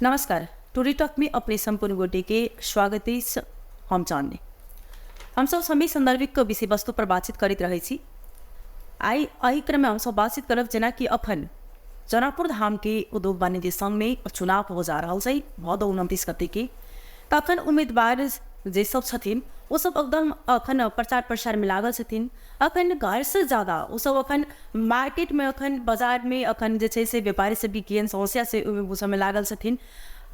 नमस्कार, today talk में अपने सम्पूर्ण गोटे के स्वागत अछि। हम चांदनी। हमसब समय संदर्भिक विषय वस्तु पर बातचीत करैत रहै छी। आइ एहि क्रममे हमसब बातचीत करब जेनाकि अखन जनकपुर धाम के उद्योग वाणिज्य संघ में चुनाव हो जा रहल छै भदौ 29 गते के। तखन उम्मीदवार जे सब छथिन ओ सब एकदम अखन प्रचार प्रसार में लागल छथिन। अखन घर से ज्यादा ओ सब अखन मार्केट में, अखन बाजार में अखन जे छै से व्यापारी सबके केहन समस्या छै ओहिमे बुझऽ में लागल छथिन।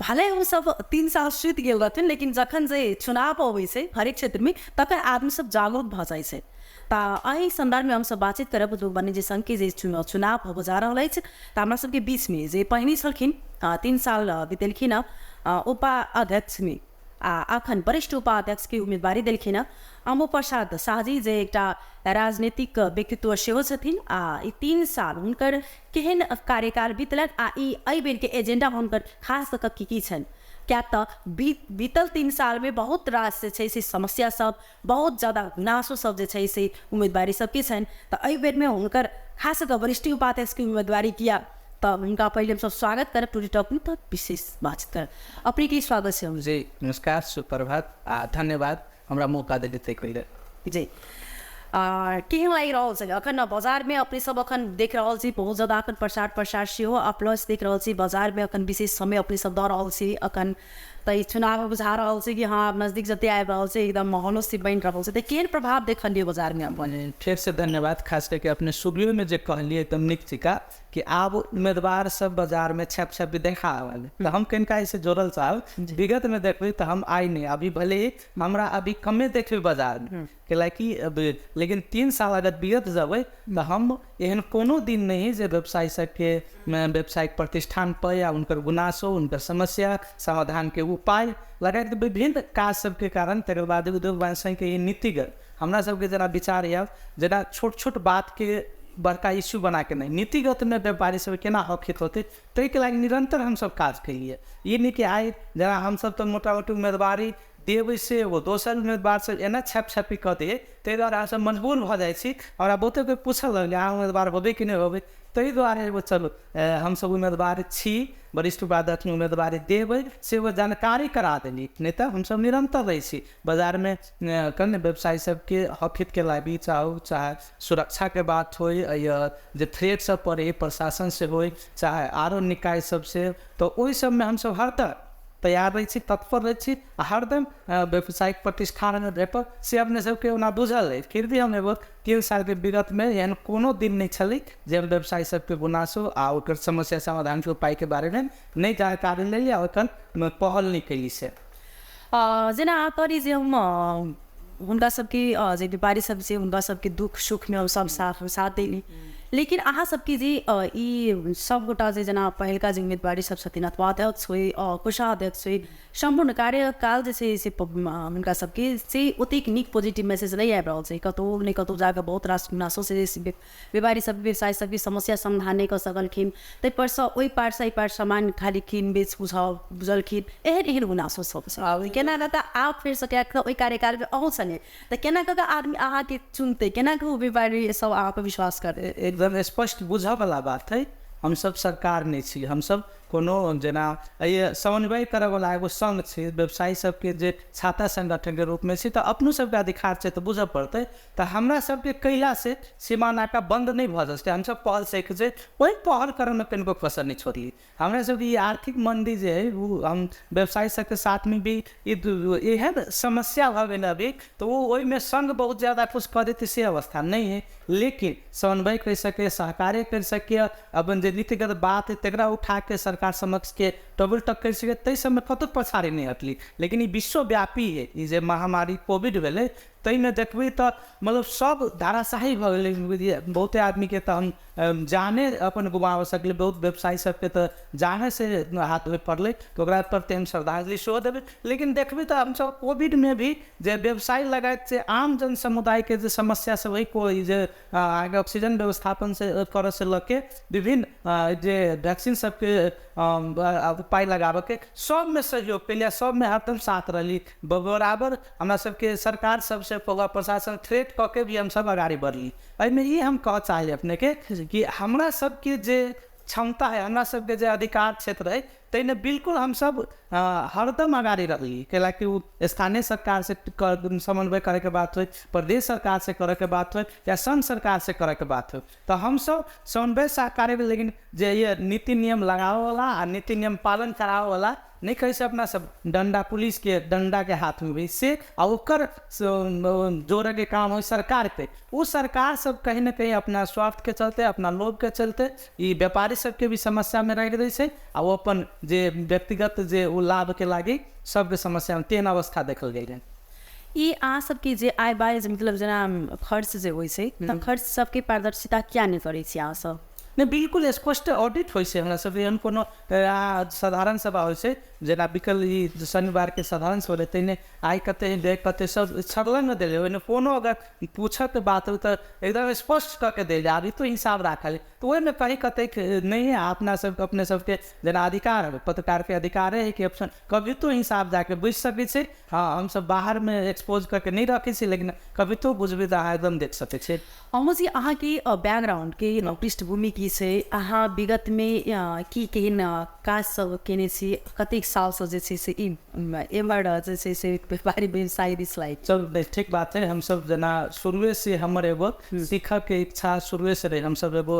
भले ओ सब 3 साल सुति गेल रहथिन, लेकिन जखन जे चुनाव अबै छै हरेक क्षेत्र में तखन आदमी सब जागरूक भऽ जाइ छै। तऽ एहि संदर्भ में हमसब बातचीत करब उद्योग वाणिज्य संघ के जे चुनाव होबऽ जा रहल अछि। तऽ हमरा सबके बीच में जे पहिने छलखिन, 3 साल बितेलखिन हँ उपाध्यक्ष में आ अखन वरिष्ठ उपाध्यक्ष के उम्मीदवारी देलखिन हँ अम्बु प्रसाद शाहजी, जे एकटा राजनीतिक व्यक्तित्व सेहो छथिन। आ ई 3 साल हुनकर केहन कार्यकाल बीतलनि आ ई एहि बेर के एजेंडा हुनकर खास कऽ की की छनि, किएक तऽ बीतल 3 साल में बहुत रास जे छै से समस्या सब, बहुत ज्यादा गुनासो सब जे छै से उम्मीदवारी सबके छनि। तऽ एहि बेरमे हुनकर खास कऽ वरिष्ठ उपाध्यक्षके उम्मीदवारी किया, तऽ हुनका पहिले हमसब स्वागत करब टुडे टॉक में, तऽ विशेष बातचीत करब। अपने के स्वागत छै। जी नमस्कार, सुप्रभात आ धन्यवाद हमरा मौका देली ताहिके लेल। जी, केहन लागि रहल छै अखन बाजारमे? अपने सब अखन देख रहल छी बहुत ज्यादा अखन प्रचार प्रसार सेहो आ प्लस देख रहल छी बाजारमे अखन विशेष समय अपने सब दऽ रहल छी। अखन तऽ ई चुनाव बुझा रहल छै कि हँ नजदीक जते आबि रहल छै एकदम माहौलो से बनि रहल छै, तऽ केहन प्रभाव देखलियै बाजारमे अपन? फेरसँ धन्यवाद। खास करके अपने शुरुएमे जे कहलियै एकदम नीक चिका कि आब उम्मीदवार सब बाजारमे छापि छापि देखा रहल, तऽ हम कनिका एहिसँ जोड़ल चाहब। विगतमे देखबै तऽ हम आइ नहि, अभी भले ही हमरा अभी कमे देखबै बाजारमे, कैलाकि अब लेकिन 3 साल अगर विगत जेबै तऽ हम एहन कोनो दिन नहि है जे व्यवसाय सबके व्यावसायिक प्रतिष्ठान पर या हुनकर गुनासो, हुनकर समस्या समाधानके उपाय लगायत विभिन्न काज सबके कारण। तकर बाद उद्योग वाणिज्य संघके ई नीतिगत हमरा सबके जेना विचार यऽ, जेना छोट छोट बातके बड़का इश्यू बनाके नहि, नीतिगतमे व्यापारी सब केना हक हित होतै ताहिके लागि निरन्तर हमसब काज केलियै। ई नहि कि आइ जेना हमसब तऽ मोटा मोटी उम्मीदवारी देबै से एगो दोसर उम्मीदवार सब एना छापि छापि कऽ दै, ताहि दुआरे हमसब मजबूर भऽ जाइ छी। हमरा बहुते कोइ पूछऽ लगलै अहाँ उम्मीदवार होबै कि नहि होबै, ताहि दुआरे एगो चलू हमसब उम्मीदवार छी, वरिष्ठ उपाध्यक्षमे उम्मीदवारी देबै से एगो जानकारी करा देली, नहि तऽ हमसब निरन्तर रहै छी बाजारमे। कनि व्यवसायी सबके हक हितके लाबी चाहू, चाहे सुरक्षाके बात होइ या जे थ्रेट सब पड़ै प्रशासन से होइ चाहे आरो निकाय सबसे, तऽ ओहि सबमे हमसब हरदम तैयार रहै छी, तत्पर रहै छी आ हरदम व्यावसायिक प्रतिष्ठानमे भेटल से अपने सबके ओना बुझल अछि। फिर भी हम एगो 3 सालके विगतमे एहन कोनो दिन नहि छलै जे हम व्यवसायी सबके गुनासो आ ओकर समस्या समाधानके उपायके बारेमे नहि जानकारी लेली आ ओकर पहल नहि केली से। जेना अहाँ कहली जे हम हुनका सबके जे व्यापारी सब छै हुनका सबके दुःख सुखमे हम सब साथ देली, लेकिन अहाँ सबके जे ई सब गोटा जे जेना पहिलका जे उम्मीदवारी सब छथिन अथवा अध्यक्ष होइ, कोषाध्यक्ष होइ, सम्पूर्ण कार्यकाल जे छै से हुनका सबके से ओतेक नीक पॉजिटिव मैसेज नहि आबि रहल छै। कतहु नहि कतहु जाकऽ बहुत रास गुनासो से व्यापारी सब व्यवसाय सबके समस्या समाधान नहि कऽ सकलखिन, ताहिपरसँ ओहि पारसँ एहि पार सामान खाली कीन बेच बुझलखिन, एहन एहन गुनासो सब छै। केना कऽ कऽ आब फेरसँ किएक तऽ ओहि कार्यकालमे अहूँ छलियै, तऽ केना कऽ कऽ आदमी अहाँके चुनतै, केना कऽ ओ व्यापारी सब अहाँपर विश्वास करतै? एकदम स्पष्ट बुझऽवला बात है, हमसब सरकार नहि छी, हमसब कोनो जेना एहि समन्वय करऽवला एगो संघ छी, व्यवसायी सबके जे छाता संगठनके रूपमे छी, तऽ अपनो सबके अधिकार छै तऽ बुझऽ पड़तै। तऽ हमरा सबके कयलासँ सीमा नाका बन्द नहि भऽ जेतै, हमसब पहल सकै छै, ओहि पहल करऽमे कनिको कसर नहि छोड़ली। हमरा सबके ई आर्थिक मंदी जे है ओ हम व्यवसायी सबके साथमे भी ई एहन समस्या भऽ गेल अभी तऽ ओ ओहिमे संघ बहुत ज्यादा कुछ कऽ देतै से अवस्था नहि है, लेकिन समन्वय करि सकै, सहकार्य करि सकै, अपन जे नीतिगत बात है तकरा उठाके सरकार समक्षके टेबुल टक करि सकै, ताहि सबमे कतहु पछाड़ी नहि हटली। लेकिन ई विश्वव्यापी है, ई जे महामारी कोविड भेलै ताहिमे देखबै तऽ मतलब सब धाराशाही भऽ गेलै, बहुते आदमीके तऽ हम जाने अपन गुमाबऽ सकलै, बहुत व्यवसायी सबके तऽ जानेसँ हाथ धोए पड़लै, तऽ ओकरा प्रति हम श्रद्धांजलि सेहो देबै। लेकिन देखबै तऽ हमसब कोविडमे भी जे व्यवसाय लगायत से आम जन समुदायके जे समस्या सब है, कोइ जे अहाँके ऑक्सीजन व्यवस्थापन से करऽ से लऽ के विभिन्न जे वैक्सीन सबके उपाय लगाबऽके सबमे सहयोग केलियै, सबमे हरदम साथ रहली बराबर। हमरा सबके सरकार सबसे प्रशासन थ्रेट कऽ के भी हमसब अगाड़ी बढ़ली। एहिमे ई हम कहऽ चाहली अपनेके कि हमरा सबके जे क्षमता है, हमरा सबके जे अधिकार क्षेत्र है ताहिमे बिल्कुल हमसब हरदम अगाडि रहली, कैलाकि ओ स्थानीय सरकार से समन्वय करैके बात होइ, प्रदेश सरकार से करैके बात होइ या संघ सरकार से करैके बात होइ, तऽ हमसब समन्वय सहकार्य। लेकिन जे ये नीति नियम लगाबऽवला आ नीति नियम पालन कराबऽवला नहीं कहै छै, अपना सब डंडा पुलिस के डंडा के हाथ में भी से आ ओकर जोड़े के काम हो सरकार पे, वो सरकार सब कहीं ना कहीं अपना स्वार्थ के चलते, अपना लोभ के चलते ई व्यापारी सबके भी समस्या में राखि दै छै आ वो अपन जे व्यक्तिगत जे ओ लाभ के लागी सबके समस्या में तेहन अवस्था देखल गेल है। ई अहाँ सबके जे आय बाय मतलब जेना खर्च जे होइ छै तऽ खर्च सबके पारदर्शिता किया नहि करै छी अहाँ सब? नहि, बिल्कुल स्पष्ट ऑडिट होइ छै। हमरा सबके एहन कोनो साधारण सभा होइ छै, जेना बिकल ई शनिवारके साधारण सभा रहै ताहिमे आइ कते व्यय कते सब छड़लन नहि देलै, ओहिमे कोनो अगर पूछऽके बात हो तऽ एकदम स्पष्ट कऽ के देल जाय, अभी तो हिसाब राखल तऽ ओहिमे कहीं कतेक नहि है। अपना सब अपने सबके जेना अधिकार पत्रकारके अधिकारे है कि ऑप्शन कभी तो हिसाब जाके बुझि सकै छै। हाँ, हमसब बाहरमे एक्सपोज करके नहि रखै छी, लेकिन कभी तो बुझबै तऽ अहाँ एकदम देख सकै छी। अमोजी, अहाँके बैकग्राउंडके पृष्ठभूमि की छै? अहाँ विगतमे की केहन काज सब केने छी? कतेक सालसँ जे छै से ई एम्हर जे छै से व्यापारी व्यवसाय दिस लागि? चल ठीक बात है। हमसब जेना शुरुए से हमर एगो सीखऽके इच्छा शुरुए से रहे, हमसब एगो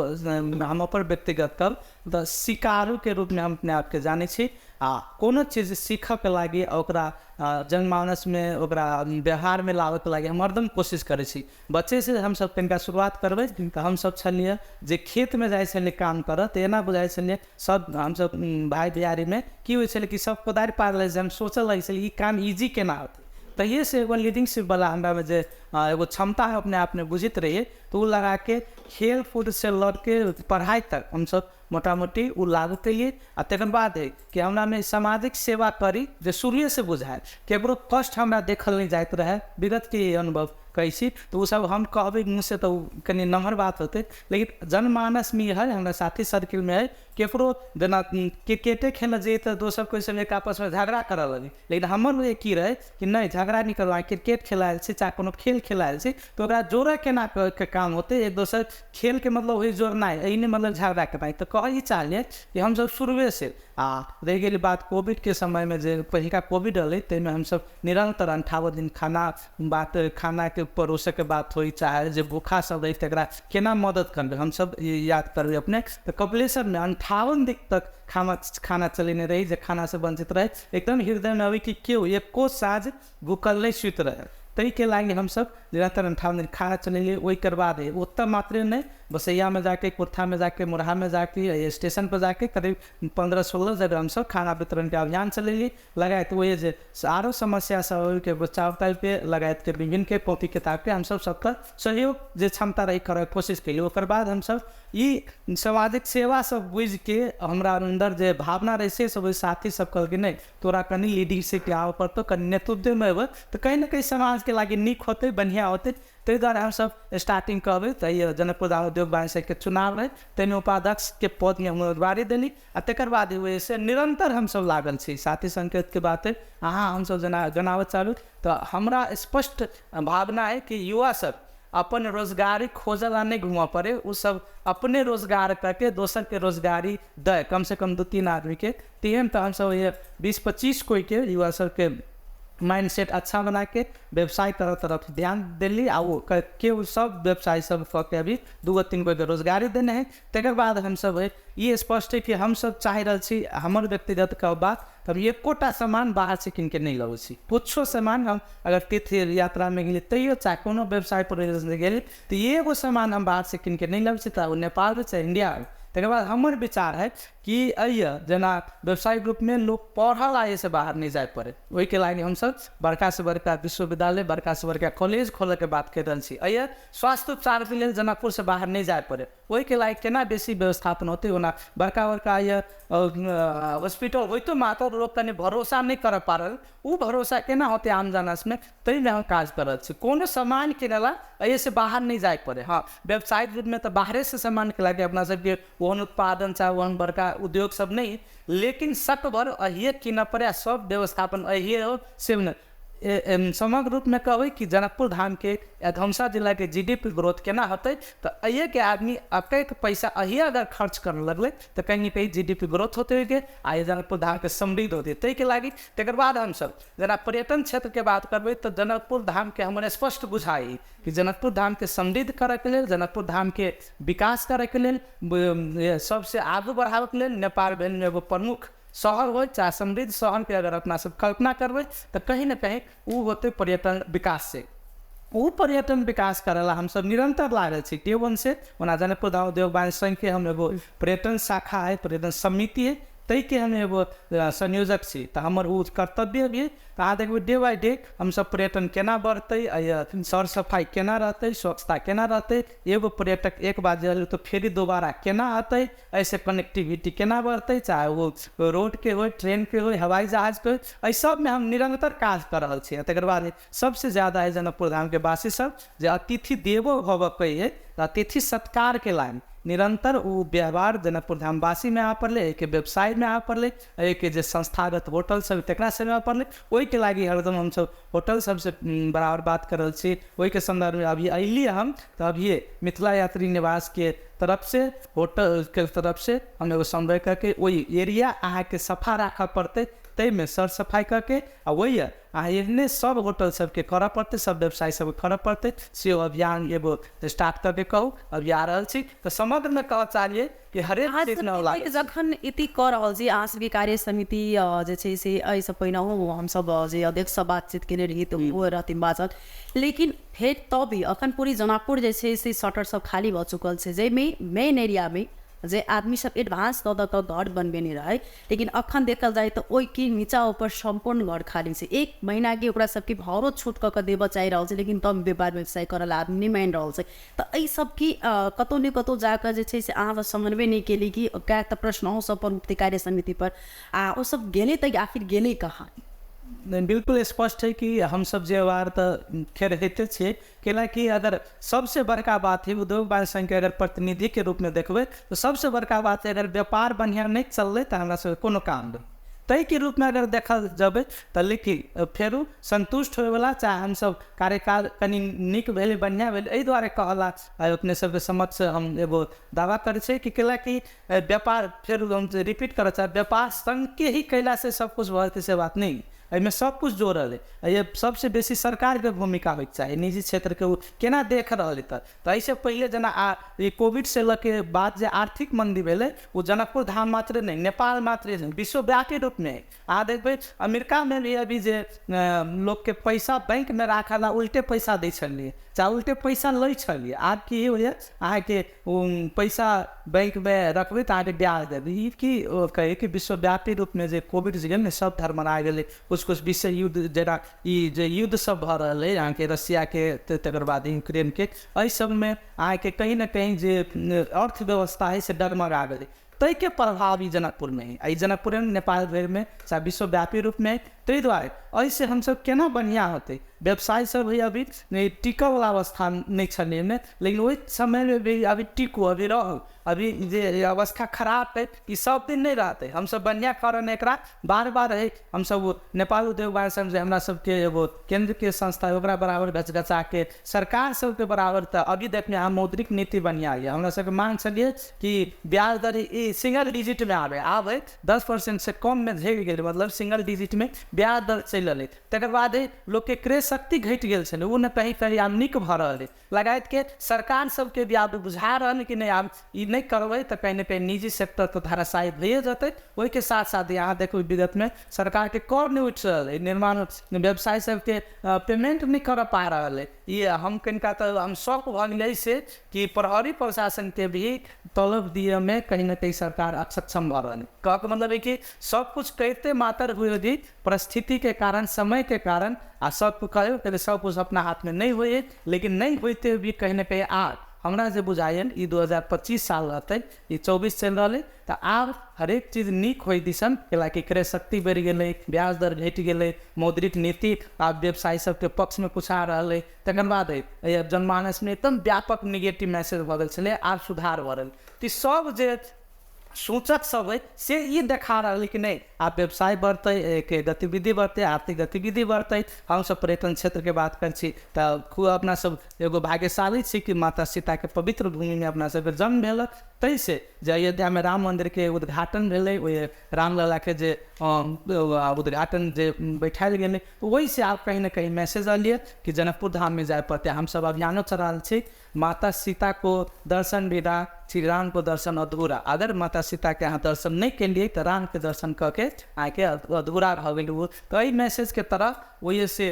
हम अपन व्यक्तिगत तब तऽ शिकारू के रूपमे हम अपने आपके जानै छी आ कोनो चीज सीखऽके लागि ओकरा जनमानसमे ओकरा व्यवहारमे लाबऽके लागि हम हरदम कोशिश करै छी। बच्चे से हमसब कनिका शुरुआत करबै तऽ हमसब छलियै जे खेतमे जाइ छलियै काम करऽ तऽ एना बुझाइ छलियै सब हमसब भाय भैयारीमे की होइ छलै कि सब कोदारि पार लै छै, हम सोचऽ लगै छलियै ई काम ईजी केना होतै। तहिए से एगो लीडरशिप वाला हमरामे जे एगो क्षमता है अपने आपमे बुझैत रहियै, तऽ ओ लगाके खेल कूद से लऽ के पढ़ाइ तक हमसब मोटा मोटी ओ लागू केलियै। आ तकर बाद है कि हमरामे सामाजिक सेवा करी जे शुरुए से बुझायल, केकरो कष्ट हमरा देखल नहि जाइत रहै, विगतके अनुभव कहै छी तऽ ओसब हम कहबै मुँहसँ तऽ ओ कनि नमहर बात होतै, लेकिन जनमानसमे है, हमरा साथी सर्किलमे है, केकरो जेना क्रिकेटे खेलऽ जइयै तऽ दोसर कोइ सब एक आपसमे झगड़ा करऽ लगी, लेकिन हमर की रहै कि नहि झगड़ा नहि करब, क्रिकेट खेलायल छी चाहे कोनो खेल खेलायल छी तऽ ओकरा जोड़ऽ केना के काम होतै, एक दोसर खेलके मतलब होइ जोड़नाइ, एहि नहि मतलब झगड़ा करनाइ। तऽ कहै ई चाहलियै कि हमसब शुरुए से आ रहि गेल बात कोविडके समयमे जे पहिलका कोविड रहलै ताहिमे हमसब निरन्तर 58 दिन खाना बात खानाके परोसैके बात होइ चाहे जे भूखा सब रहै तकरा केना मदद करबै, हमसब याद करबै अपने तऽ कपिलेश्वरमे 58 दिन तक खाना खाना चलेने रही, जे खानासँ वञ्चित रहै, एकदम हृदयमे अबै कि केओ एको साँझ भूखल नहि सुति रहै, ताहिके लागि हमसब निरन्तर 58 दिन खाना चलेलियै। ओहिकर बाद ओतऽ मात्रे नहि, बसैयामे जाके, कुर्थामे जाके, मुरहामे जाके, स्टेशन पर जाके करीब 15-16 जगह हमसब खाना वितरणके अभियान चलेलियै। लगायत ओहे जे आरो समस्या सब ओहिके बचाव के लगायतके विभिन्नके कॉपी किताबके हमसब सबके सहयोग जे क्षमता रही करैके कोशिश केलियै। ओकर बाद हमसब ई सामाजिक सेवा सब बुझिके हमरा अन्दर जे भावना रहै से सब साथी सब कहलकै नहि तोरा कनि लीडरशिप आबऽ पड़तौ, कनि नेतृत्वमे अयबै तऽ कहीं ने कहीं समाजके लागि नीक होतै, बढ़िआँ होतै। ताहि दुआरे हमसब स्टार्टिंग कहबै तऽ जनकपुर धाम उद्योग वाणिज्य के चुनाव रहै ताहिमे उपाध्यक्षके पदमे हम उम्मीदवारी देली आ तकर बाद से निरन्तर हमसब लागल छी। साथी संकेतके बात है, अहाँ हमसब जेना जनाबऽ चाहू तऽ हमरा स्पष्ट भावना है कि युवा सब अपन रोजगारी खोजऽ ला नहि घूमऽ पड़े, ओ सब अपने रोजगार करके दोसरके रोजगारी दै, कम से कम 2-3 आदमीके। तेहन तऽ हमसब 20-25 कोइके युवा सबके माइंड सेट अच्छा बना के व्यवसाय तरह तरफ ध्यान देली आ ओ के सब व्यवसाय सब कऽ के अभी 2-3 गोके रोजगारी देने है। तकर बाद हमसब ई स्पष्ट है कि हमसब चाहि रहल छी, हमर व्यक्तिगत के बात, हम एकोटा सामान बाहर से कीन के नहि लबै छी, कुछो सामान हम अगर तीर्थ यात्रामे गेली तैयो चाहे कोनो व्यवसाय पर गेली तऽ एगो सामान हम बाहर से कीन के नहि लबै छी, चाहे ओ नेपाल हो चाहे इंडिया हो। तकर बाद हमर विचार है कि अइय जेना व्यवसायिक रूपमे लोक पढ़ल आइसँ बाहर नहि जाय पड़े, ओहिके लागि हमसब बड़का से बड़का विश्वविद्यालय, बड़का से बड़का कॉलेज खोलऽके बात करि रहल छी। अइय स्वास्थ्य उपचारके लेल जनकपुरसँ बाहर नहि जाय पड़े, ओहिके लागि केना बेसी व्यवस्थापन होतै, ओना बड़का बड़का अइय हॉस्पिटल होइतो मात्र लोक कनि भरोसा नहि करऽ पारल, ओ भरोसा केना होतै आम जनसमे, ताहिमे हम काज कर रहल छी। कोनो सामान किनला एहिसँ बाहर नहि जाय पड़े। हाँ, व्यवसायिक रूपमे तऽ बाहरेसँ सामानके लागि अपना सबके ओहन उत्पादन चाहे ओहन बड़का उद्योग सब नहि, लेकिन सकभर अहिए कीनऽ पड़े आ सब व्यवस्थापन अहिए हो से नहि। समग्र रूपमे कहबै कि जनकपुर धामके या धनुषा जिलाके जीडीपी ग्रोथ केना होतै, तऽ अहिएके आदमी अकैक पैसा अहिए अगर खर्च करऽ लगलै तऽ कहीं ने कहीं जीडीपी ग्रोथ होते के आ जनकपुर धामके समृद्ध होतै। ताहिके लागि तकर बाद हमसब जेना पर्यटन क्षेत्रके बात करबै तऽ जनकपुर धामके हमर स्पष्ट बुझाइ कि जनकपुर धामके समृद्ध करैके लेल, जनकपुर धामके विकास करैके लेल, सबसे आगू बढ़ाबैके लेल नेपाल भेल एगो प्रमुख शहर हो चाहे समृद्ध शहरके अगर अपना सब कल्पना करबै तऽ कहीं ने कहीं ओ होतै पर्यटन विकास से। ओ पर्यटन विकास करै ला हमसब निरंतर लागल छी डे वन से। ओना जनकपुर धाम उद्योग वाणिज्य संघ के हम एगो पर्यटन शाखा है, पर्यटन समिति है, ताहिके हम एगो संयोजक छी, तऽ हमर ओ कर्तव्य भी है। तऽ अहाँ देखबै डे बाय डे हमसब पर्यटन केना बढ़तै, सर सफाइ केना रहतै, स्वच्छता केना रहतै, एगो पर्यटक एक बार जे तऽ फेर दोबारा केना अतै, एहिसँ कनेक्टिविटी केना बढ़तै, चाहे ओ रोडके होइ, ट्रेनके होइ, हवाई जहाजके होइ, एहि सबमे हम निरंतर काज कऽ रहल छी। तकर बाद सबसे ज्यादा है जनकपुर धामके वासी सब जे अतिथि देवो भव कहै, अतिथि सत्कारके लाइन निरंतर ओ व्यवहार जनकपुर धामवासीमे आबऽ पड़लै, एहिके व्यवसायमे आबऽ पड़लै, एहिके जे संस्थागत होटल सब तकरा सबमे आबऽ पड़लै। ओहिके लागि हरदम हमसब होटल सबसँ बराबर बात कर रहल छी। ओहिके सन्दर्भमे अभी अयली हम तऽ अभिये मिथिला यात्री निवासके तरफ से, होटल के तरफ से हम एगो समन्वय करके ओहि एरिया अहाँके सफा राखऽ पड़तै, ताहिमे सर सफाइ करके आ वही अहाँ एहने सब होटल सबके करऽ पड़तै, सब व्यवसाय सबके करऽ पड़तै, से अभियान एगो स्टार्ट करके कहू अभी आ रहल छी। तऽ समग्रमे कहऽ चाहलियै कि हरेक चीज नव लागल। जखन इति कऽ रहल छी अहाँ सबके कार्य समिति जे छै से एहिसँ पहिनहु हमसब जे अध्यक्षसँ बातचीत केने रही तऽ ओ रहथिन बाजल, लेकिन फेर तब भी अखन पूरी जनकपुर जे छै से शटर सब खाली भऽ चुकल छै, जाहिमे मेन एरियामे जे आदमी सब एडवांस दऽ दऽ कऽ घर बनबेने रहै, लेकिन अखन देखल जाय तऽ ओहिके नीचा ऊपर सम्पूर्ण घर खाली छै। एक महीनाके ओकरा सबके भाड़ो छूट कऽ कऽ देबऽ चाहि रहल छै, लेकिन तब व्यापार व्यवसाय करऽ ला आदमी नहि मानि रहल छै। तऽ एहि सबके कतहु ने कतहु जाकऽ जे छै से अहाँ सब समन्वय नहि केली कि कए तऽ प्रश्न अहूँ सब पर उठतै कार्य समिति पर, आ ओ सब गेलै तऽ आखिर गेलै कहाँ? बिल्कुल स्पष्ट है कि हमसब जे बार तऽ खेर होइते छियै, कैलाकि अगर सबसे बड़का बात है उद्योग वाणिज्य संघके अगर प्रतिनिधिके रूपमे देखबै तऽ सबसे बड़का बात है अगर व्यापार बढ़िआँ नहि चललै तऽ हमरा सबके कोनो काम नहि। ताहिके रूपमे अगर देखल जेबै तऽ लेकिन फेरो संतुष्ट होइवला चाहे हमसब कार्यकाल कनि नीक भेलै, बढ़िआँ भेलै, एहि दुआरे कहला अपने सबके समक्ष हम एगो दावा करै छियै कि कैलाकि व्यापार फेर हम रिपीट करऽ चाहब, व्यापार संघके ही कयलासँ सबकिछु भऽ जेतै से बात नहि, एहिमे सब कुछ जोड़ल है। एहि सबसे बेसी सरकारके भूमिका होइके चाही, निजी क्षेत्रके ओ केना देख रहल है। तऽ एहिसँ पहिले जेना ई कोविड से लऽ के बाद जे आर्थिक मंदी भेलै ओ जनकपुर धाम मात्र नहि, नेपाल मात्र नहि, विश्वव्यापी रूपमे है। अहाँ देखबै अमेरिकामे भी अभी जे लोकके पैसा बैंकमे राखल आ उल्टे पैसा दै छलियै, चाहे उल्टे पैसा लै छलियै। आब की होइए अहाँके ओ पैसा बैंकमे रखबै तऽ अहाँके ब्याज देबै। ई की कहै कि विश्वव्यापी रूपमे जे कोविड जे गेल ने सब धर्मरा गेलै, कुछ कुछ विश्व युद्ध जेना ई जे युद्ध सब भऽ रहल अइ अहाँके रसियाके तकर बाद यूक्रेनके, एहि सबमे अहाँके कहीं ने कहीं जे अर्थव्यवस्था है से डगमगा गेलै, ताहिके प्रभाव ई जनकपुरमे है, एहि जनकपुरमे नेपाल भरिमे चाहे विश्वव्यापी रूपमे है। ताहि दुआरे एहिसँ हमसब केना बढ़िआँ होतै, व्यवसाय सब है अभी टिकऽवला अवस्था नहि छलै एहिमे, लेकिन ओहि समयमे भी अभी टिकू, अभी रहू, अभी जे अवस्था खराब है ई सब दिन नहि रहतै। हमसब बढ़िआँ करऽ एकरा बार बार है हमसब नेपाल उद्योग वाणिज्य संघ जे हमरा सबके एगो केन्द्रके संस्था है ओकरा बराबर घचघचाके सरकार सबके बराबर। तऽ अभी देखने अहाँ मौद्रिक नीति बढ़िआँ यऽ, हमरा सबके मांग छलियै कि ब्याज दर ई सिंगल डिजिटमे आबै, आब 10% से कममे झड़ि गेलै, मतलब सिंगल डिजिटमे ब्याज दर चलि रहलै। तकर बाद लोकके क्रय शक्ति घटि गेल छलै, ओ ने कहीं कहीं आब नीक भऽ रहल है। लगायतके सरकार सबके भी आब बुझा रहल कि नहि आब ई नहि करबै तऽ कहीं ने कहीं निजी सेक्टर तऽ धराशायी भइए जेतै। ओहिके साथ साथ यहाँ देखबै विगतमे सरकारके कर नहि उठि रहल है, निर्माण व्यवसाय सबके पेमेंट नहि करऽ पा रहल है। ई हम कनिका तऽ हम शौक भऽ गेलै से कि प्रहरी प्रशासनके भी तलब दियऽमे कहीं ने कहीं सरकार असक्षम भऽ रहल है। कहऽके मतलब है कि सब कुछ करिते मातर हुए भी परिस्थितिके कारण, समयके कारण आ सब कहियो सब कुछ अपना हाथमे नहि होइ, लेकिन नहि होइते भी कहीं ने कहीं आ हमरा जे बुझायल ई 2025 साल रहतै, ई 24 चलि रहलै, तऽ आब हरेक चीज नीक होइ दिसन, कैलाकि क्रय शक्ति बढ़ि गेलै, ब्याज दर घटि गेलै, मौद्रिक नीति आब व्यवसायी सबके पक्षमे कुछ आ रहलै। तकर बाद जनमानसमे एकदम व्यापक निगेटिव मैसेज भऽ गेल छलै, आब सुधार भऽ रहल। तऽ सब जे सूचक सब है से ई देखा रहल कि नहीं आब व्यवसाय बढ़तै, एक गतिविधि बढ़तै, आर्थिक गतिविधि बढ़तै। हमसब पर्यटन क्षेत्र के बात करै छी तऽ खूब अपना सब एगो भाग्यशाली छी कि माता सीता के पवित्र भूमि में अपना सबके जन्म भेल। ताहिसँ जे अयोध्यामे राम मन्दिरके उद्घाटन भेलै, ओहि रामललाके जे उद्घाटन जे बैठायल गेलै, ओहिसँ आब कहीं ने कहीं मैसेज अलियै कि जनकपुर धाममे जाय पड़तै। हमसब अभियानो चला रहल छी, माता सीता को दर्शन बिना श्री राम को दर्शन अधूरा। अगर माता सीता के अहाँ दर्शन नहि केलियै तऽ राम के दर्शन कऽ के अहाँके अधूरा रह गेल ओ। तऽ एहि मैसेजके तरह ओहिसँ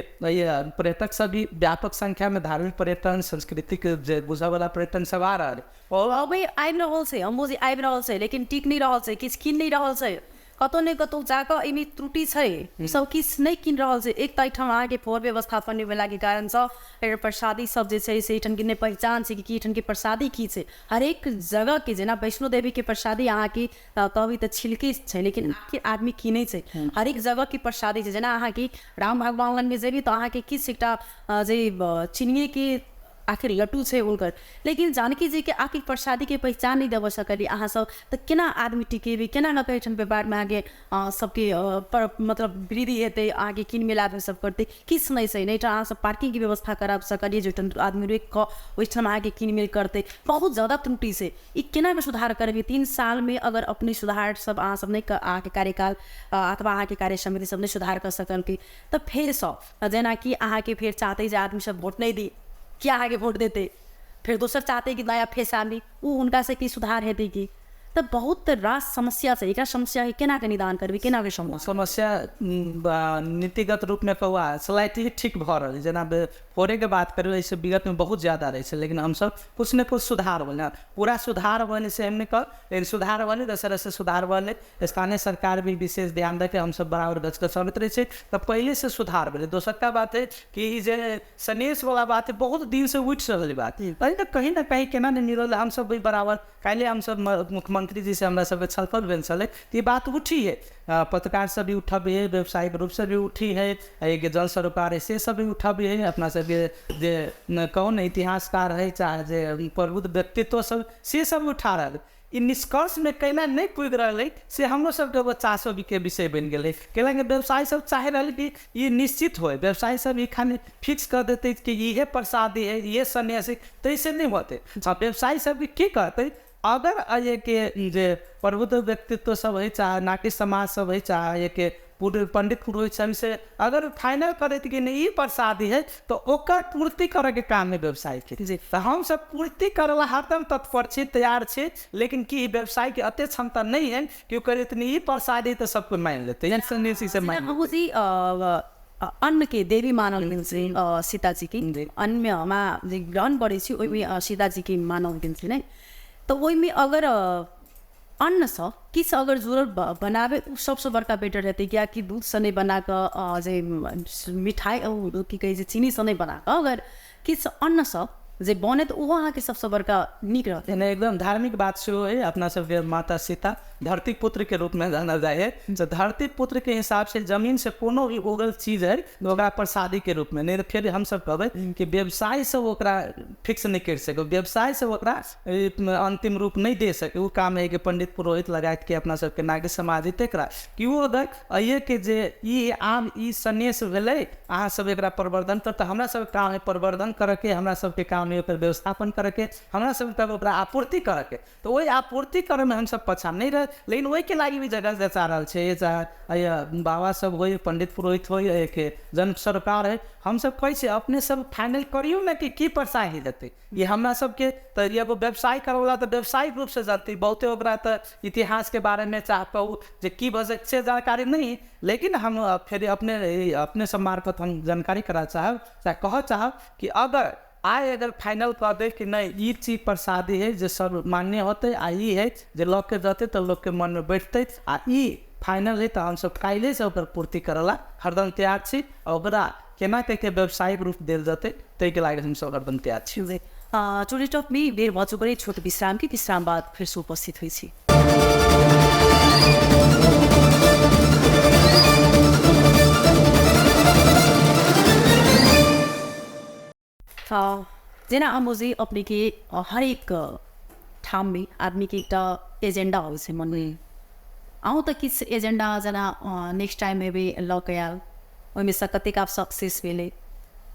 पर्यटक सब भी व्यापक संख्यामे धार्मिक पर्यटन, सांस्कृतिक जे बुझयवला पर्यटन सब आ रहल। अबै आबि रहल छै, अम्बोजी आबि रहल छै, लेकिन टिक नहि रहल छै, किछु कीन नहि रहल छै। कतौ ने कतौ जाकऽ एहिमे त्रुटि छै, सब किछु नहि कीन रहल छै। एक तऽ एहिठाम अहाँके फोर व्यवस्थापन नहि भेलाके कारणसँ एकर प्रसादी सब जे छै से एहिठामके नहि पहिचान छै कि एहिठामके प्रसादी की छै। हरेक जगहके जेना वैष्णो देवीके प्रसादी अहाँके कहबै तऽ छिलके छै, लेकिन आखिर आदमी कीनै छै। हरेक जगहके प्रसादी छै, जेना अहाँके राम भगवान लगमे जेबै तऽ अहाँके किछु एकटा जे चिनिएके आखिर लड्डू छै हुनकर, लेकिन जानकी जीके आखिर प्रसादीके पहिचान नहि देबऽ सकलियै अहाँ सब, तऽ केना आदमी टिकेबै, केना लऽ कऽ एहिठाम व्यापारमे अहाँके सबके पर मतलब वृद्धि हेतै, अहाँके कीन मेल आदमी सब करतै? किछु नहि छै। नहि अहाँ सब पार्किंगके व्यवस्था करा सकलियै जे ओहिठाम आदमी रोकि कऽ ओहिठाम अहाँके कीन मेल करतै। बहुत ज्यादा त्रुटि छै, ई केना कऽ सुधार करबै? 3 सालमे अगर अपने सुधार सब अहाँ सब नहि, अहाँके कार्यकाल अथवा अहाँके कार्य समिति सब नहि सुधार कऽ सकलकै तऽ फेरसँ जेनाकि अहाँके फेर चाहतै जे आदमी सब वोट नहि दी, किया अहाँके वोट देतै? फेर दोसर चाहतै कि नया फेस आबी, ओ हुनकासँ की सुधार हेतै की? तऽ बहुत रास समस्या छै। एकरा समस्याके केना कऽ निदान करबै, केना कऽ समस्या नीतिगत रूपमे कौआ स्लाइटली ठीक भऽ रहल है। जेना फोड़ेके बात करू, एहिसँ विगतमे बहुत ज़्यादा रहै छै, लेकिन हमसब कुछ ने कुछ सुधार भेलै, पूरा सुधार भेलै से हम नहि कहब, लेकिन सुधार भेलै, दशहरा से सुधार भेलै। स्थानीय सरकार भी विशेष ध्यान दऽ के हमसब बराबर गछ अबैत रहै छै, तऽ पहिलेसँ सुधार भेलै। दोसरका बात है कि ई जे सनेशवला बात है, बहुत दिनसँ उठि रहल बात, तऽ कहीं ना कहीं केना नहि मिलल। हमसब भी बराबर काल्हि हमसब मुख्यमंत्री जी से हमरा सबके छलफल भेल छलै, तऽ ई बात उठी है, पत्रकार सब भी उठबे है, व्यावसायिक रूप से भी उठी है, एक जन सरोकार है से सब भी उठबे है, अपना सबके जे कौन इतिहासकार है चाहे जे प्रबुद्ध व्यक्तित्व सब से सब उठा रहल। ई निष्कर्ष में कैला नहि पुगि रहल है से हमरो सबके एगो चासो के विषय बनि गेलै। कैला कि व्यवसायी सब चाहि रहल कि ई निश्चित होय, व्यवसायी सब ई खाली फिक्स कर देतै कि इहे प्रसादी है, इहे सन्यासी, तैसे नहि होतै। व्यवसायी सब की कहतै, अगर एहिके जे प्रबुद्ध व्यक्तित्व सब है चाहे नाट्य समाज सब है चाहे एहिके पूर्व पंडित पुरोहित सब से अगर फाइनल करैत कि नहि ई प्रसादी है, तऽ ओकर पूर्ति करैके काम है व्यवसाय के। तऽ हमसब पूर्ति करे ला हरदम तत्पर छी, तैयार छी, लेकिन की व्यवसाय के अते क्षमता नहीं है कि करे ई प्रसादी तऽ सबको मानि लेतै, यानी से मानि। अन्न के देवी मानल गेल छै सीताजी के, अन्नमा जे ग्रहण करै छी ओहिमे सीताजी के मानल गेल छै ने, तऽ ओहिमे अगर अन्नसँ किछु अगर जुड़ल बनाबै ओ सबसँ बड़का बेटर हेतै, कियाकि दूधसँ नहि बनाकऽ जे मिठाई की कहै छै चीनीसँ नहि बनाकऽ अगर किछु अन्नसँ जे बने तऽ ओहो अहाँके सबसँ बड़का नीक रहतै। एकदम धार्मिक बात सेहो है। अपना सबके माता सीता धरती पुत्र के रूप में जानल जाय है, तऽ धरती पुत्र के हिसाब से जमीन से कोनो भी उगल चीज है ओकरा प्रसादी के रूप में नहीं, फिर हमसब कहबै कि व्यवसाय से ओकरा फिक्स नहीं कर सके, व्यवसाय से ओकरा अंतिम रूप नहीं दे सके। वो काम है कि पंडित पुरोहित लगायत के अपना सबके नागरिक समाज तकरा कि ओ अगर अइके जे ई आम ई सनेश भेलै अहाँ सब एकरा प्रवर्धन कर, तऽ हमरा सबके काम है प्रवर्धन करऽके, हमरा सबके काम है ओकर व्यवस्थापन करऽके, हमरा सबके ओकरा आपूर्ति करऽके। तऽ ओहि आपूर्ति करऽमे हमसब पाछा नहि रह, लेकिन ओहिके लागि भी जगह जचा रहल छै, चाहे बाबा सब होइ, पंडित पुरोहित होइ, एक जन सरकार है, हमसब कहै छियै अपने सब फाइनल करियौ ने कि की प्रसादी देतै। ई हमरा सबके तऽ एगो व्यवसाय करऽवला तऽ व्यावसायिक रूपसँ जनतै, बहुते ओकरा तऽ इतिहासके बारेमे चाह कहू जे की भऽ सकै से जानकारी नहीं, लेकिन हम फेर अपने अपने सब मार्फत हम जानकारी करा चाहब, चाहे कहऽ चाहब कि अगर आइ अगर फाइनल कऽ दे कि नहीं ई चीज प्रसादी है जे सब मान्य होतै आ ई है जे लऽ के जेतै तऽ लोकके मनमे बैठतै आ ई फाइनल है, तऽ हमसब काल्हिसँ ओकर पूर्ति करऽ ला हरदम तैयार छी। ओकरा केना कऽ के व्यावसायिक रूप देल जेतै ताहिके लागि हमसब हरदम तैयार छी। टुडे टकमे बेर भऽ चुकल छोट विश्राम के, विश्राम बाद फेर से उपस्थित होइ छी। जेना अमोजी अपने के हरेक ठाममे आदमीके एकटा एजेंडा होइ छै मनमे। अहूँ तऽ किछु एजेंडा जेना नेक्स्ट टाइम एबै लऽ कऽ आयल, ओहिमे सँ कतेक आब सक्सेस भेलै,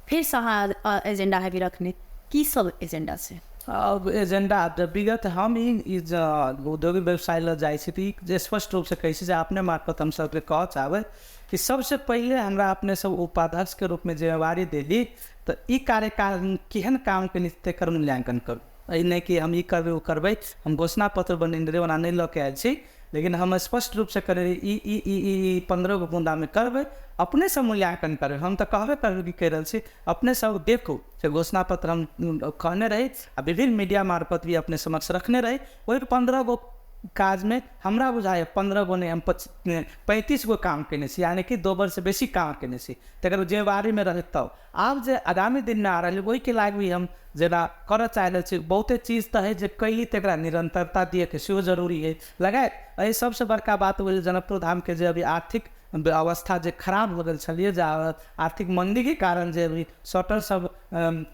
फेरसँ अहाँ एजेंडा हेबै रखने, की सब एजेंडा छै? अब एजेंडा विगत हम ई औद्योगिक व्यवसाय लऽ जाइ छी तऽ ई स्पष्ट रूपसँ कहै छी जे अपने मार्फत हम सबके कहऽ चाहबै कि सबसँ पहिले हमरा अपने सब उपाध्यक्षके रूपमे जिम्मेवारी देली तऽ ई कार्यकाल केहन काम केली तकर मूल्यांकन करू। एहि नहि कि हम ई करबै ओ करबै, हम घोषणा पत्र बनेने रही, ओना नहि लऽ के आयल छी, लेकिन हम स्पष्ट रूपसँ करै रही ई ई ई ई ई 15 गो मुद्दामे करबै, अपने से मूल्यांकन करबै। हम तऽ कहबे करबै कि कहि रहल छी, अपने सब देखू से घोषणा पत्र हम कहने रही आ विभिन्न मीडिया मार्फत भी अपने समक्ष रखने रही। ओहि 15 गो काजमे हमरा बुझाइए 15 गो नहि, हम 35 गो काम केने छी, यानी कि 2 वर्षसँ बेसी काम केने छी। तकर जिम्मेवारीमे रहै तब आब जे आगामी दिनमे आ रहल ओहिके लागि भी हम जेना करऽ चाहि रहल छी। बहुते चीज तऽ है जे कैली तकरा निरंतरता दिएके सेहो जरूरी है। लगायत एहि सबसँ बड़का बात भेल जनकपुर धामके जे अभी आर्थिक अवस्था जे खराब हो गेल छलियै, जे आर्थिक मंदीके कारण जे अभी शटर सब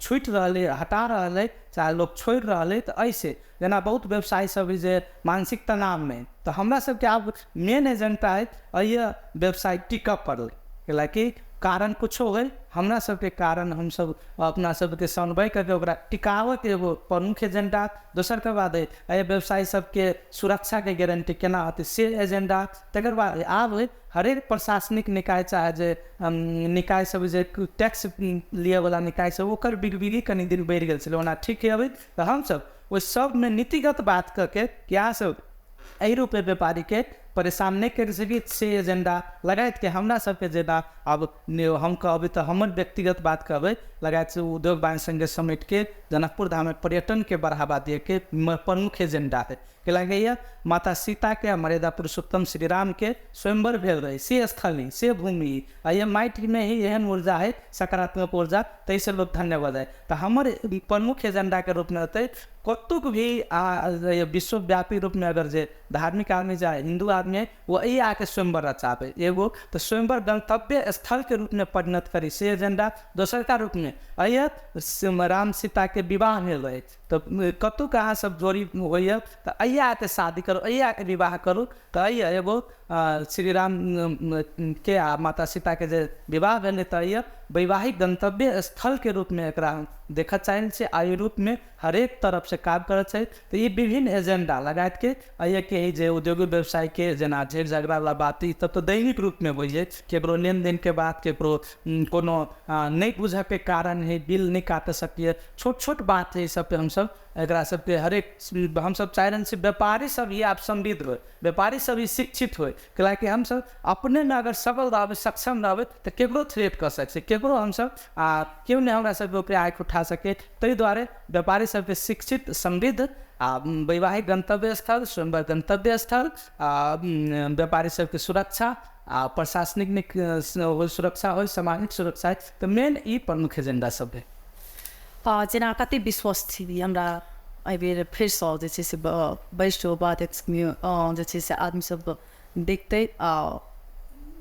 छूटि रहल है, हटा रहल है, चाहे लोग छोड़ि रहल है, तऽ ऐसे जेना बहुत व्यवसायी सब जे मानसिक तनावमे, तऽ हमरा सबके आब मेन एजेंडा है एहि व्यवसाय टिकऽ पड़लै, कैलाकि कारण कुछो होइ, हमरा सबके कारण हमसब अपना सबके समन्वय करके ओकरा टिकाबऽके एगो प्रमुख एजेंडा। दोसरके बाद है एहि व्यवसायी सबके सुरक्षाके गारंटी केना होतै से एजेंडा। तकर बाद आब है हरेक प्रशासनिक निकाय चाहे जे निकाय सब जे टैक्स लिअवला निकाय सब ओकर बिगबिगी कनि दिन बढ़ि गेल छलै, ओना ठीक है अभी। तऽ हमसब ओहि सबमे नीतिगत बात कऽ के कि अहाँ सब एहि रूपे व्यापारीके परेशान नहि करि सकी से एजेंडा लगायत के हमरा सबके जेना आब हम कहबै तऽ हमर व्यक्तिगत बात कहबै, लगायत से उद्योग वाणिज्य संघके समेट के जनकपुर धाममे पर्यटनके बढ़ावा दिएके प्रमुख एजेंडा है। कैलाकि माता सीता के मर्यादा पुरुषोत्तम श्री राम के स्वयंवर भेल रहे से स्थल से भूमि, आ ये माटि में ही एहन ऊर्जा है, सकारात्मक ऊर्जा, ताहिसँ लोग धन्यवाद है। तऽ हमर प्रमुख एजेंडाके रूपमे होतै कतुक भी विश्वव्यापी रूपमे अगर जे धार्मिक आदमी चाहे हिंदू आदमी है वो यही आके स्वयंवर रचाबै एगो तऽ स्वयंवर गंतव्य स्थल के रूप में परिणत करी से एजेंडा। दोसर का रूप में अहिया राम सीता के विवाह भेल रहे तऽ कतुक अहाँ सब जोड़ी होइए तऽ अहिया आके शादी करू, अहिया आके विवाह करू, तऽ अहिया एगो श्री राम के आ माता सीता के जे विवाह भेलै तऽ अहिया वैवाहिक गंतव्य स्थल के रूप में एकरा हम देखऽ चाहै छी। आ एहि रूप में हरेक तरफ से काम करऽ चाही। तऽ ई विभिन्न एजेंडा लगायत के अहिया के ही जे उद्योग व्यवसाय के जेना झेड़ झगड़ा वाला बात ई तब तऽ दैनिक रूप में होइए, केकरो लेन then के बात, केकरो कोनो नहि बुझऽ के कारण है बिल नहि काटि सकिए, छोट छोट बात है, ई सब पे हमसब एकरा सबके हरेक हमसब चाहि रहल छी व्यापारी सब ही आब समृद्ध होइ, व्यापारी सब ही शिक्षित होइ, कैलाकि हमसब अपने ने अगर सबल रहबै सक्षम रहबै तऽ केकरो थ्रेट कऽ सकै छी, केकरो हमसब आ केओ नहि हमरा सबके ऊपर आँखि उठा सकै। ताहि दुआरे व्यापारी सबके शिक्षित समृद्ध आ वैवाहिक गंतव्य स्थल, स्वयंवर गंतव्य स्थल, आ व्यापारी सबके सुरक्षा आ प्रशासनिक सुरक्षा होइ, सामाजिक सुरक्षा होइ, तऽ मेन ई प्रमुख एजेंडा सब है। जेना कते विश्वस्त छी हमरा एहिबेर फेरसँ जे छै से वरिष्ठ उपाध्यक्षमे जे छै से आदमी सब देखतै?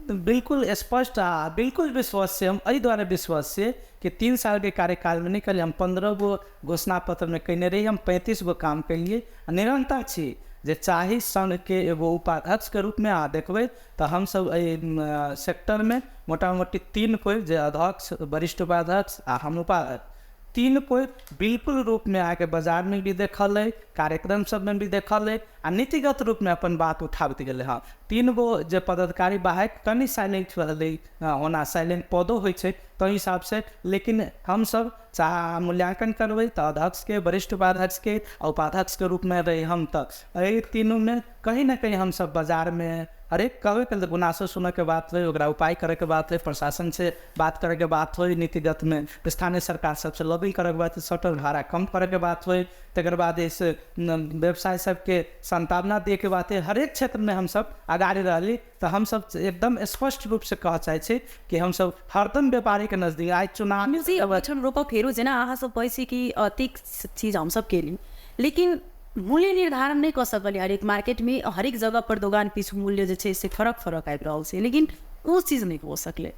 बिल्कुल स्पष्ट आ बिल्कुल विश्वास से हम एहि दुआरे विश्वास से कि 3 साल के कार्यकाल में निकल हम 15 गो घोषणा पत्र में कयने रही, हम 35 गो काम केलिए आ निरंतर छी जे चाही संघ के एगो उपाध्यक्ष के रूप में आ देखबै तऽ हमसब एहि सेक्टर में मोटा मोटी 3 कोइ जे अध्यक्ष, वरिष्ठ उपाध्यक्ष आ हम उपाध्यक्ष, 3 कोइ बिल्कुल रूप में आके बाजार में भी देखल है, कार्यक्रम सब में भी देखल है आ नीतिगत रूप में अपन बात उठाबैत गेलै। हँ 3 गो जे पदाधिकारी बाहर कनि साइलेंट रहलै, ओना साइलेंट पदो होइ छै ताहि हिसाब से, लेकिन हमसब चाहे मूल्यांकन करबै तऽ अध्यक्ष के, वरिष्ठ उपाध्यक्ष के आ उपाध्यक्ष के रूप में रही हम, तऽ एहि तीनों में कहीं ना कहीं हमसब बाजार में हरेक कहबे कल गुनासो सुनऽ के बात होइ, ओकरा उपाय करे के बात होइ, प्रशासन से बात करे के बात होइ, नीतिगत में स्थानीय सरकार सबसे लॉबिंग करे के बात होइ, शटर भाड़ा कम करे के बात होइ, तकर बाद इस व्यवसाय सबके सांत्वना दिए के बात होइ, हरेक क्षेत्र में हमसब अगाडि रहली। तऽ हमसब एकदम स्पष्ट रूप से कहऽ चाहै छी कि हमसब हरदम व्यापारी के नजदीक आइ चुनाव एहिठाम रोकब फेरो जेना अहाँ सब कहै छी कि अतेक चीज हमसब केली लेकिन मूल्य निर्धारण नहि कऽ सकलियै, हरेक मार्केटमे हरेक जगह पर दोकान पीछू मूल्य जे छै से फरक फरक आबि रहल छै, लेकिन ओ चीज नहि हो सकलै।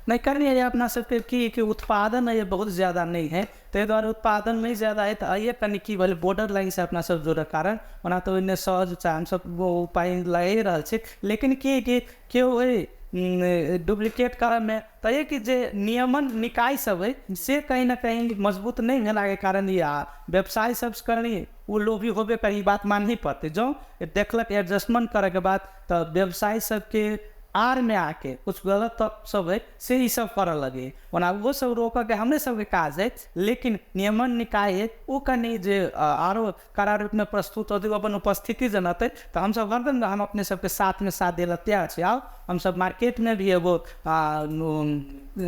नहीं कनी अपना सबके की कि उत्पादन है बहुत ज़्यादा नहीं है, ताहि दुआरे उत्पादन नहीं ज़्यादा है तो अइए कनी की भेलै बॉर्डर लाइन से अपना सब जोड़क कारण। ओना तऽ ओहिमे सहज हमसब उपाय लए रहल छी, लेकिन की कि केओ है डुप्लीकेट करऽमे तऽ कि जे नियमन निकाय सब है से कहीं ना कहीं मजबूत नहीं भेलाके कारण या व्यवसाय सब कनी ओ लोभी होबे करी, बात मानही पड़तै। जँ देखलक एडजस्टमेंट करैके बाद तऽ व्यवसाय सबके आड़ में आके कुछ गलत तत्व सब है से ई सब करऽ लगे। ओना ओहो सब रोकऽके हमरे सबके काज है, लेकिन नियमन निकाय है ओ कनी जे आरो कड़ा रूपमे प्रस्तुत होतै, अपन उपस्थिति जनतै तऽ हमसब हरदम हम अपने सबके साथमे साथ दै लए तैयार छी। आउ हमसब मार्केटमे भी एगो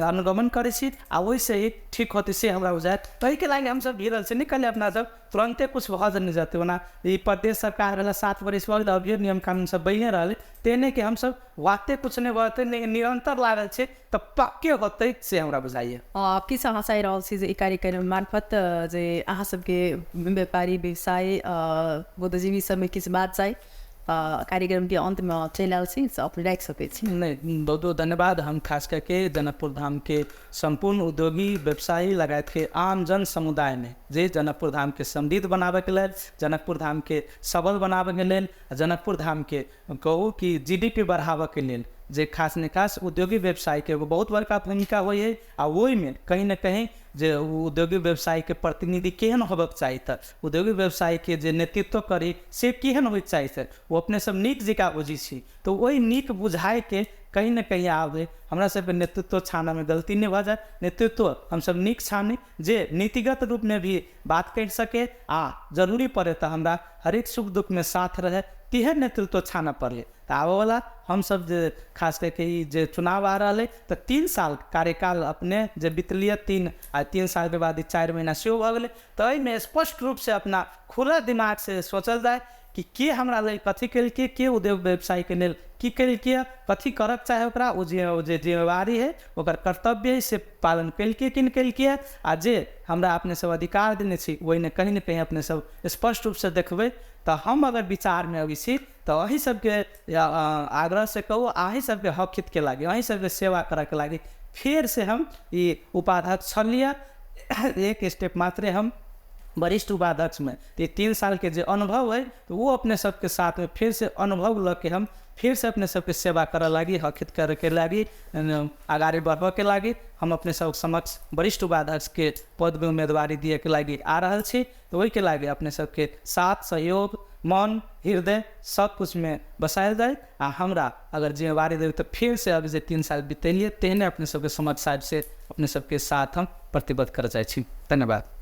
अनुगमन करै छी आ ओहिसँ ही ठीक होतै से हमरा बुझायत। ताहिके लागि हमसब भिड़ल छी, नहि कहलियै अपना सब तुरन्ते कुछ भऽ नहि जेतै। ओना ई प्रदेश सरकार भेला 7 बरिस भऽ गेल, अभियो नियम कानून सब बनिए रहल, तेने कि हमसब वाते कुछ नहि भऽ जेतै, निरन्तर लागल छै तऽ पक्के होतै से हमरा बुझाइए। किछु अहाँ चाहि रहल छी जे ई कार्यक्रम मार्फत जे अहाँ सबके व्यापारी व्यवसाय बुद्धिजीवी सबमे किछु बात चाही कार्यक्रम के अंत में चलि आयल छी, अपने राखि सकै छी। नहीं, बहुत बहुत धन्यवाद। हम खास करके जनकपुर धाम के संपूर्ण उद्योगी व्यवसायी लगायत के आम जन समुदाय में जे जनकपुर धाम के समृद्ध बनाबे के लेल, जनकपुर धाम के सबल बनाबे के लेल, जनकपुर धाम के कहू कि GDP बढ़ाबे के लेल जे खास ने खास उद्योगी व्यवसाय के एगो बहुत बड़का भूमिका होइ है। आ ओहिमे कहीं न कहीं जे उद्योगी व्यवसाय के प्रतिनिधि केहन होबक चाही, तऽ उद्योगी व्यवसाय के जे नेतृत्व करी से केहन होइके चाही, सर ओ अपने सब नीक जकाँ बुझै छी। तऽ ओहि नीक बुझाइके कहीं न कहीं आबै हमरा सबके नेतृत्व छानऽमे गलती नहि भऽ जाए। नेतृत्व हमसब नीक छानी जे नीतिगत रूपमे भी बात करि सके आ जरूरी पड़े तऽ हमरा हरेक सुख दुखमे साथ रहे, तेहन नेतृत्व छानऽ पड़े। तऽ आबऽवला हमसब जे खास करके ई जे चुनाव आ रहल है तऽ 3 साल कार्यकाल अपने जे बितलियै 3 आ 3 सालके बाद 4 महीना सेहो भऽ गेलै, तऽ एहिमे स्पष्ट रूपसँ अपना खुला दिमागसँ सोचल जाय कि के हमरा लेल कथी केलकै, के उद्योग व्यवसायके लेल की केलकै, कथी करक चाही ओकरा, ओ जे जिम्मेवारी है ओकर कर्तव्य है से पालन केलकै कि नहि केलकै। आ जे हमरा अपने सब अधिकार देने छी ओहिमे कहीं ने कहीं अपने सब स्पष्ट रूपसँ देखबै। तऽ हम अगर विचारमे अबै छी तऽ अही सबके आग्रहसँ कहू, अही सबके हक हितके लागि, अही सबके सेवा करऽके लागि फेरसँ हम ई उपाध्यक्ष छलियै, एक स्टेप मात्रे हम वरिष्ठ उपाध्यक्षमे तो 3 साल के जे अनुभव है तो वो अपने सबके साथ में फिर से अनुभव लऽ के हम फिर से अपने सबके सेवा करऽ लागि, हक हित करऽके लागि, अगाडि बढ़बऽके लागि हम अपने सब समक्ष वरिष्ठ उपाध्यक्ष के पद में उम्मीदवारी दिएके लागि आ रहल छी। तो ओहिके लागि अपने सबके साथ सहयोग मन हृदय सब कुछ में बसायल जाए। आ हमरा अगर जिम्मेवारी देबै तऽ फिर से अभी जे 3 साल बितेलियै तेहने अपने सबके समक्ष साहब से अपने सबके साथ हम प्रतिबद्ध करऽ चाहै छी। धन्यवाद।